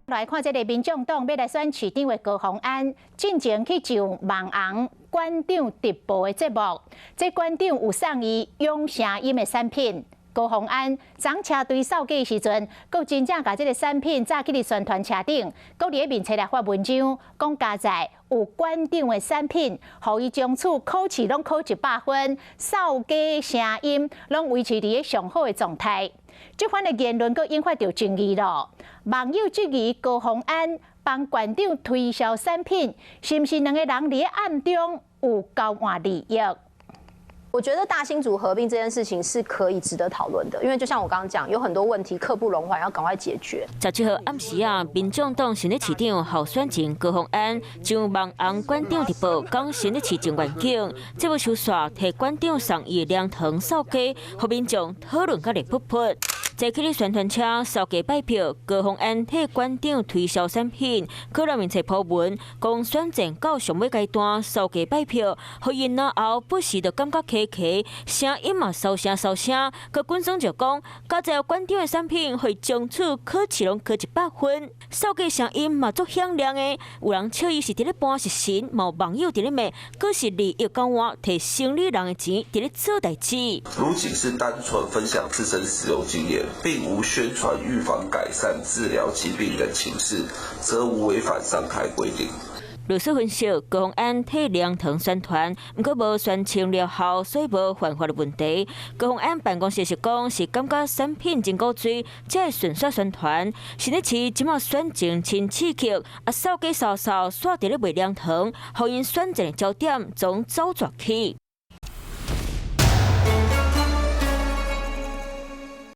來看這个民眾黨欲來選市長的高虹安，進前去上網紅館長直播的節目，這館長有送伊養聲音的產品。高虹安昨車隊掃街的時陣，閣真正共這个產品紮去佇宣傳車頂，閣佇咧面冊來發文章，講佳哉有館長的產品，予伊從此考試攏考100分，掃街聲音攏維持佇咧上好的狀態。這番的言論閣引發著爭議囉。網友質疑高虹安幫館長推銷產品，是毋是兩个人佇咧暗中有交換利益？我覺得大新竹合併這件事情是可以值得討論的，因為就像我剛剛講，有很多問題刻不容緩，要趕快解決。17號暗時啊，民眾黨新北市長候選人高虹安上網紅館長直播，講新北市政願景，節目收煞替館長送伊的涼糖掃街，予民眾討論甲熱噗噗。坐去咧宣傳車掃街拜票，高虹安替館長推銷產品，閣佇面冊 po 文，講選戰到上尾階段掃街拜票，予𪜶然後不時就感覺咳咳，聲音嘛收聲收聲。閣官方就講，佳哉館長的產品會從此考試攏考100分，掃街聲音嘛足響亮的。有人笑伊是佇咧扮是神，嘛有網友佇咧罵，閣是利益交換，提生理人的錢佇咧做代誌。如僅是單純分享自身使用經驗，並無宣傳預防、改善、治療疾病等情事，則無違反上開規定。律師分析，高虹安替涼糖宣傳，毋過無宣稱療效，所以無犯法的問題。高虹安辦公室是講，是感覺產品真古錐，才會順勢宣傳。新北市這馬選情真刺激，啊，掃街掃掃，煞佇咧賣涼糖，予𪜶選戰的焦點總走轉去。